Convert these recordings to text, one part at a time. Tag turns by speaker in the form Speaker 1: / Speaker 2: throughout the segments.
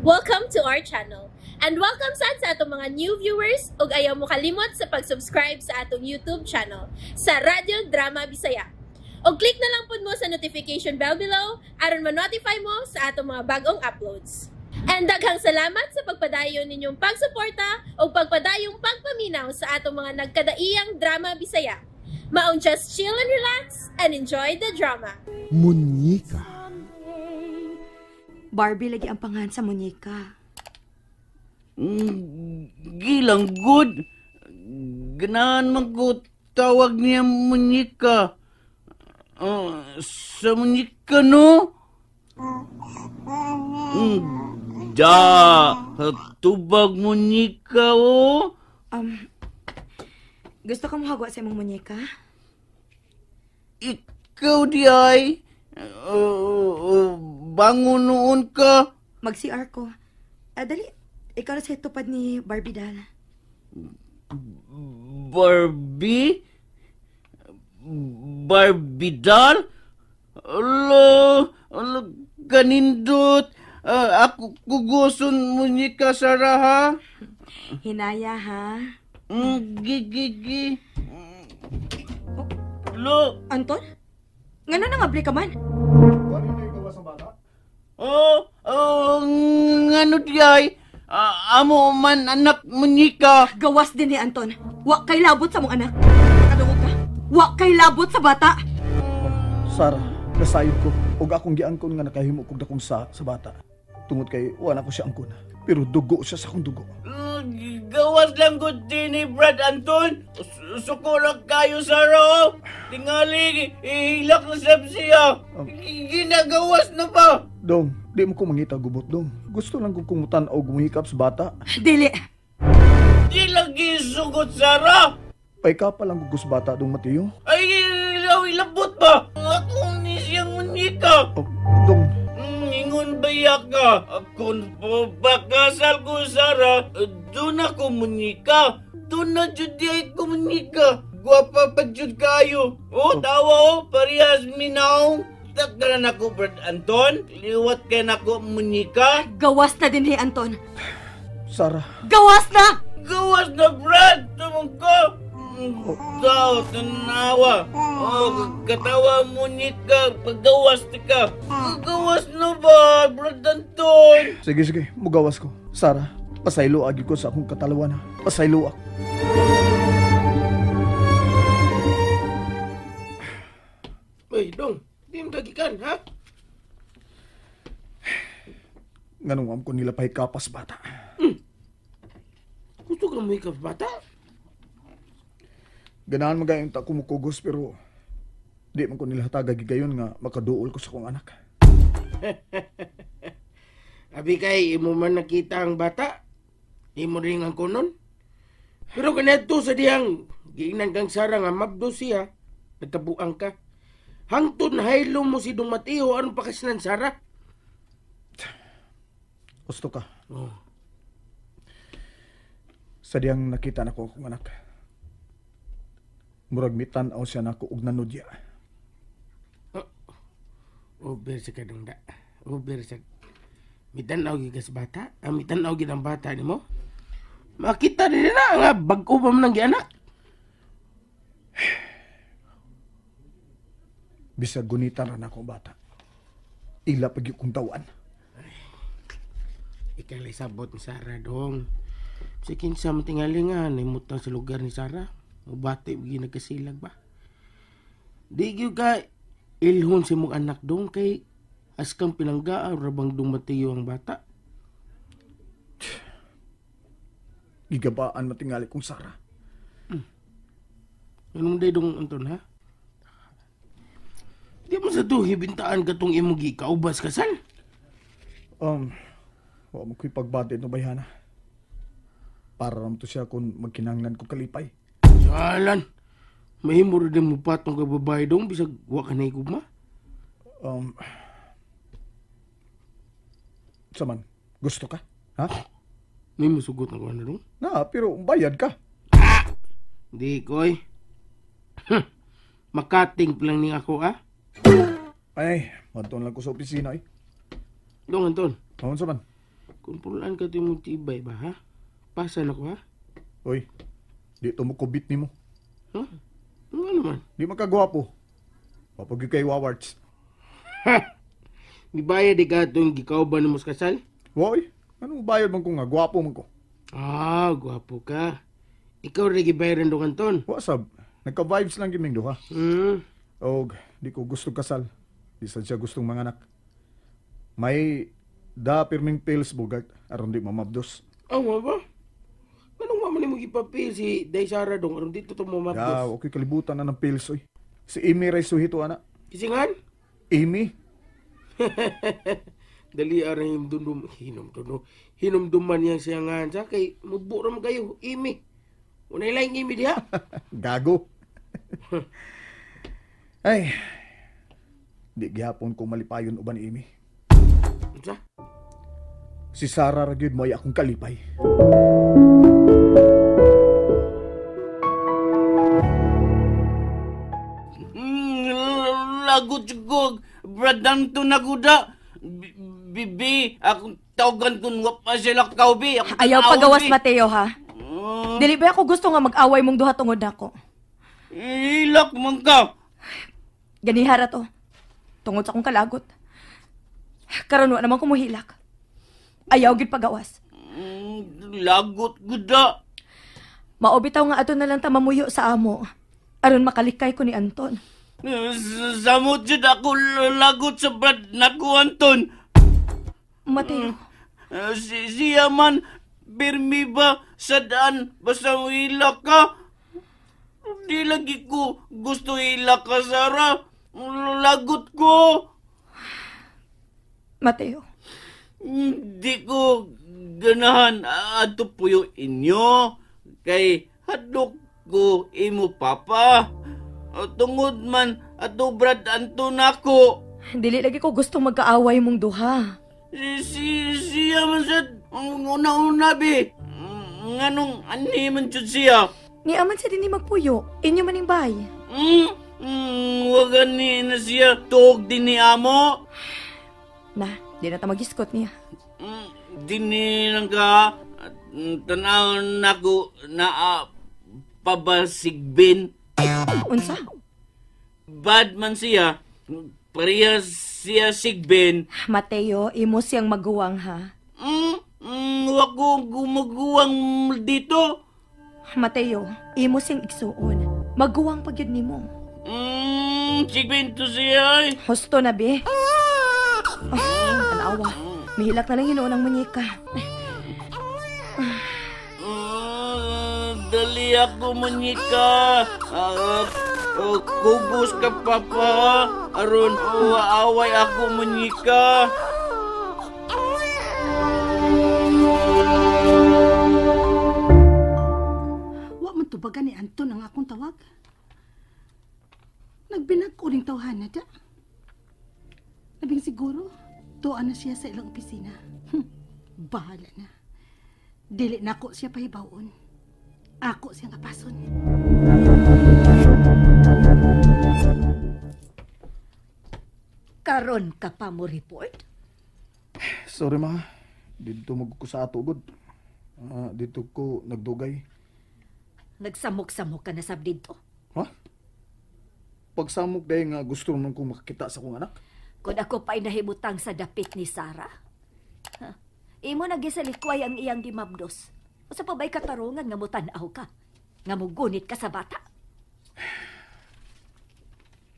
Speaker 1: Welcome to our channel. And welcome sad sa atong mga new viewers ug ayaw mo kalimot sa pag-subscribe sa atong YouTube channel sa Radyo Drama Bisaya. Og click na lang pud mo sa notification bell below aron ma-notify mo sa atong mga bagong uploads. And daghang salamat sa pagpadayon ninyong pagsuporta ug pagpadayong pagpaminaw sa atong mga nagkadaiyang drama Bisaya. Maong just chill and relax and enjoy the drama.
Speaker 2: Munyika.
Speaker 3: Barbie lagi ang pangan sa munyika.
Speaker 4: Gilang good. Ganahan man ko tawag niya munyika. Sa munyika, no? Da, tubag munyika, oh.
Speaker 3: Gusto ka mo hagwa sa imong munyika?
Speaker 4: Ikaw di ay. Bangon noon ka.
Speaker 3: Mag-CR ko. Dali, ikaw na sa tupad ni Barbie Dal.
Speaker 4: Barbie? Barbie doll? Alo, alo, kanindot. Ako kuguson munyika, Sarah, ha?
Speaker 3: Hinaya, ha?
Speaker 4: Gi, gi, gi. Lo,
Speaker 3: Anton? Ngano nang abli ka man?
Speaker 4: Oh, oh, ngano di ay? Amo man anak munyika.
Speaker 3: Gawas din ni Anton. Wa kay labot sa mong anak. Kadungog ka. Wa kay labot sa bata.
Speaker 5: Sarah, nasayod ko og akong giangkon nga nakahimo kog dakong sa bata. Tungod kay wala ko siya angkon. Pero dugo siya sa akong dugo.
Speaker 4: Gawas lang ko din ni Brad Anton. Suko lang kayo, Sarah. Oh. Tingali, ihilak na sab siya. Ginagawas na pa.
Speaker 5: Dong, di mo ko mangita gubot, dong. Gusto lang kong kumutan og muhikap sa bata.
Speaker 3: Dili.
Speaker 4: Di lagi sugot, Sarah.
Speaker 5: Paika pa lang ko sa bata, dong Mateo.
Speaker 4: Ay, ilabot ba? Ako ni siyang munyika.
Speaker 5: Oh, dong,
Speaker 4: Ingon ba ka? Kung pakasal ko, Sarah, doon ako munyika. Doon na jud di ay ko munyika. Gwapa pa jud kayo. Oh, tawa oh, parehas minaong. Takdaran ako, Brad Anton. Liwat kay nako munyika.
Speaker 3: Gawas na din ni Anton.
Speaker 5: Sarah,
Speaker 3: Gawas na!
Speaker 4: Gawas na, Brad! Tumong ko! Tao, tanawa. Oh, katawa munyika. Paggawas ti ka. Gawas na ba, Brad Anton?
Speaker 5: Sige, sige, mugawas ko. Sarah, pasaylo agi ko sa akong katalawan, ha. Pasaylo ako.
Speaker 6: Uy, Dong, di mo dagikan, ha?
Speaker 5: Nganong am ko nila pahikapas bata.
Speaker 6: Gusto ka mo hikap bata?
Speaker 5: Ganahan magayong ta kumukugos pero di man ko nila hatagag gigayon nga makaduol ko sa akong anak.
Speaker 6: Abi kay imo man nakita ang bata, imo rin ang kunon. Pero kanadto sa diyang giingnan kang Sarah nga mabdo siya, nagkabuang ka. Hangtod na haylo mo si Dong Mateo, anong pakaslan Sarah?
Speaker 5: Gusto ka.
Speaker 6: Oh.
Speaker 5: Sa diyang nakita na ko akong anak. Murag mitan-aw siya nako og nanudya.
Speaker 6: Over sa kadong da. Over sa... Mitan-aw gid ka sa bata? Ang mitan-aw gid ang bata nimo? Makita din na nga bag-o pa man ang gianak.
Speaker 5: Bisag gunitan ra nako ang bata. Ila pa gyud kong tawan.
Speaker 6: Ikaw lay sabot ni Sarah dong. Sa kinsa man tingali nga naimutang sa lugar ni Sarah. Mubati gyud nagkasilag ba? Di gyud ka ilhon sa imong anak dong kay askang pinanggaa rabang Dong Mateo ang bata.
Speaker 5: Gigabaan matingali kong Sarah.
Speaker 6: Anong day dong Anton ha? Di mo sa to hibintaan katong imong gikaubas kasal?
Speaker 5: Wa mo ko'y pagbati no bayhana. Para ram to siya kung magkinahanglan ko kalipay.
Speaker 6: Jalan. Mahimo ra din mo patong ka babae dong bisag wa ka nahigugma.
Speaker 5: Saman, gusto ka? Ha?
Speaker 6: May musugot na ko na dong?
Speaker 5: Na, pero bayad ka.
Speaker 6: Di koy. Makating pa lang ning ako, ah.
Speaker 5: Ay, madton lang ko sa opisina, eh.
Speaker 6: Dong, Anton.
Speaker 5: Aon sa man?
Speaker 6: Kung pulaan ka ito mong tibay ba, ha? Pasa na ko, ha?
Speaker 5: Oy, di to mo kubit nimo.
Speaker 6: Ha? Ano naman?
Speaker 5: Di makagwapo. Mapag kay Wawarts.
Speaker 6: Ha! Gibayad di ka itong gikauban mo sa kasal?
Speaker 5: Woy, anong bayad man ko nga? Gwapo man ko.
Speaker 6: Ah, gwapo ka. Ikaw rin gibayaran do kanton.
Speaker 5: Wasab, nagka-vibes lang giming duha. Og, di ko gusto kasal. Di sad siya gustong manganak. May da pirming pills, Bogart, aron di mamabdos.
Speaker 6: Ah, wa ba? Anong wa man nimo gipapil si Day Sara dong aron dito to mamabdos?
Speaker 5: Ya, okay kalibutan na ng pills, oy. Si Amy ray suhito, ana.
Speaker 6: Kisingan?
Speaker 5: Amy?
Speaker 6: Dali arang himdumdum, hinumdum, hinumduman niya siya nga sa kay mudbo ra man kayo, Amy. Unay laing Amy diha.
Speaker 5: Gago. Ay, di gihapon ko malipayon uban ni Amy.
Speaker 6: Unsa?
Speaker 5: Si Sarah ra gyud mo ay akong kalipay.
Speaker 4: Lagot ko, bradan to naguda. Bibi, akong tawagan kung wapa sila kaubi.
Speaker 3: Ayaw pagawas, Mateo, ha? Dili ba ako gusto nga mag-away mong duha tungod nako?
Speaker 4: Ilak man ka.
Speaker 3: Ganihara to. Tungod sa akong kalagot. Karon wa naman kumuhilak. Ayaw gid pagawas.
Speaker 4: Lagot guda.
Speaker 3: Mao bitaw nga ato na lang ta mamuyo sa amo. Aron makalikay ko ni Anton.
Speaker 4: Samot jud ako lagot sa brad nako Anton.
Speaker 3: Mateo.
Speaker 4: Siya man pirmi ba sa daan basta hilak ka? Di lagi ko gusto hilak ka, Sarah. Lagot ko.
Speaker 3: Mateo.
Speaker 4: Di ko ganahan ato puyo inyo. Kay hadlok ko imo papa. Tungod man ato brad Anton ako.
Speaker 3: Dili lagi ko gusto magkaaway mong duha.
Speaker 4: Siya man sa una-una bi. Nganong ani man jud siya?
Speaker 3: Ni aman sa dinhi magpuyo. Inyo maning bay.
Speaker 4: Wag ani na siya tuog din ni amo.
Speaker 3: Na, di na ta magiskot niya.
Speaker 4: Dini lang ka. Tanaw nako na pabasigbin.
Speaker 3: Unsa?
Speaker 4: Bad man siya. Pareha siya sigbin.
Speaker 3: Mateo, imo siyang maguwang ha.
Speaker 4: Wag ko gumaguwang dito.
Speaker 3: Mateo, imo siyang igsuon. Maguwang pag yun nimo.
Speaker 4: Sigbin to siya ay.
Speaker 3: Husto na be. Oh, tanawa. Mihilak na lang hinuon ang munyika.
Speaker 4: Dali ako munyika. Kubos ka papa. Aron away ako munyika.
Speaker 2: Wa man tubagan ni Anton ang akong tawag. Nagbinag ko ring tawhana da. Labing siguro, tuan na siya sa ilang opisina. Bahala na. Dili na ako siya pahibawon. Ako siyang kapason.
Speaker 7: Karon ka pa mo report?
Speaker 5: Sorry ma, dito mag ko sa ato gud. Dito ko nagdugay.
Speaker 7: Nagsamok-samok ka na sab dito.
Speaker 5: Ha? Pagsamok dahil nga gusto naman kong makakita sa akong anak.
Speaker 7: Kung ako pa'y nahimutang sa dapit ni Sarah. Ha? Imo nagisalikway ang iyang gimabdos. Usa pa ba'y katarungan nga mutan-aw ka? Nga mugunit ka sa bata?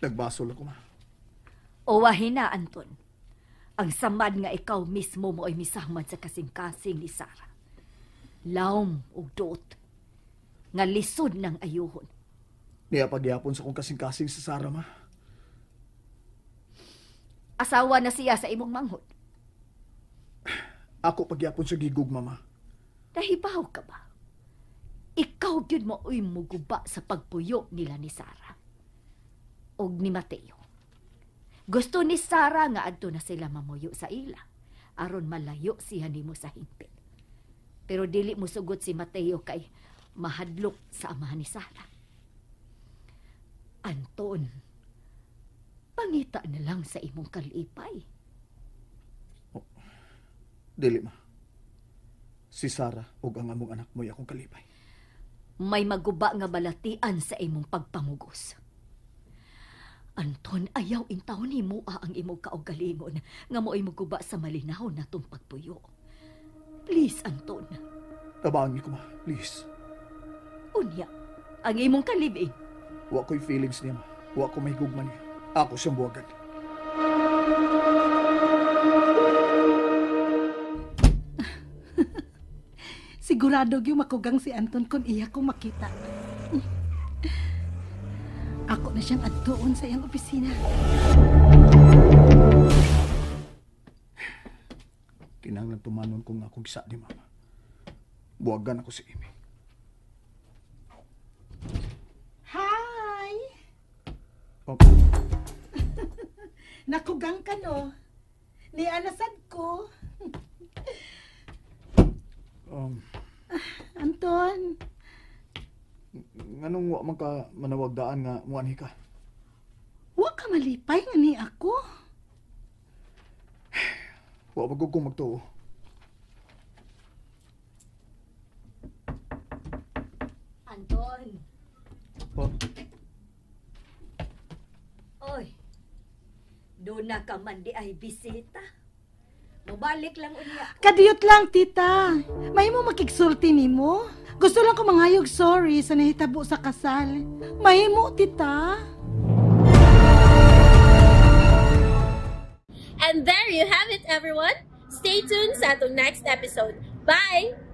Speaker 5: Nagbasol ako, ma.
Speaker 7: Owahin na, Anton. Ang samad nga ikaw mismo mo ay misamad sa kasing-kasing ni Sarah. Laom ug duot. Nga lisod ng ayuhon.
Speaker 5: Niya pagyapon sa kong kasing-kasing sa Sarah, ma.
Speaker 7: Asawa na siya sa imong manghod.
Speaker 5: Ako pagyapon sa gigug, mama.
Speaker 7: Nahibaw ka ba? Ikaw gyud mo uy muguba sa pagpuyo nila ni Sarah og ni Mateo. Gusto ni Sarah nga adto na sila mamuyo sa ila aron malayo siya nimo sa hingpit. Pero dili mo sugot si Mateo kay mahadlok sa amahan ni Sarah. Anton, pangita na lang sa imong kalipay.
Speaker 5: Oh, dili ma. Si Sarah ug ang among anak mo'y akong kalipay.
Speaker 7: May maguba nga balatian sa imong pagpamugos. Anton, ayaw intawon nimo ang imong kaugalingon nga mo'y muguba sa malinaw natong pagpuyo. Please, Anton.
Speaker 5: Tabang ko, ma. Please.
Speaker 7: Unya, ang imong kalibing.
Speaker 5: Wa ko'y feelings niya, ma. Wa ko may gugma niya. Ako siyang buwagan.
Speaker 2: Sigurado gyud makugang si Anton kung iya ko makita. Ako na siyang adtuon sa iyang opisina.
Speaker 5: Kinahanglan tumanon kung akong gisa ni mama. Buwagan ako si Amy.
Speaker 2: Hi!
Speaker 5: Oh.
Speaker 2: Nakugang ka, no? Nianasad ko. Anton.
Speaker 5: Nganong wa man ka manawagdaan nga muanhi ka?
Speaker 2: Wa ka malipay nga ni ako.
Speaker 5: Wa pa gud ko magtuo.
Speaker 7: Anton.
Speaker 5: Oh.
Speaker 7: Oy. Doon na ka man di ay bisita. Mubalik lang unya.
Speaker 2: Kadiyot lang, tita. Mahimo makigsulti nimo. Gusto lang ko mangayog sorry sa nahitabo sa kasal. Mahimo, tita.
Speaker 1: And there you have it, everyone. Stay tuned sa atong next episode. Bye!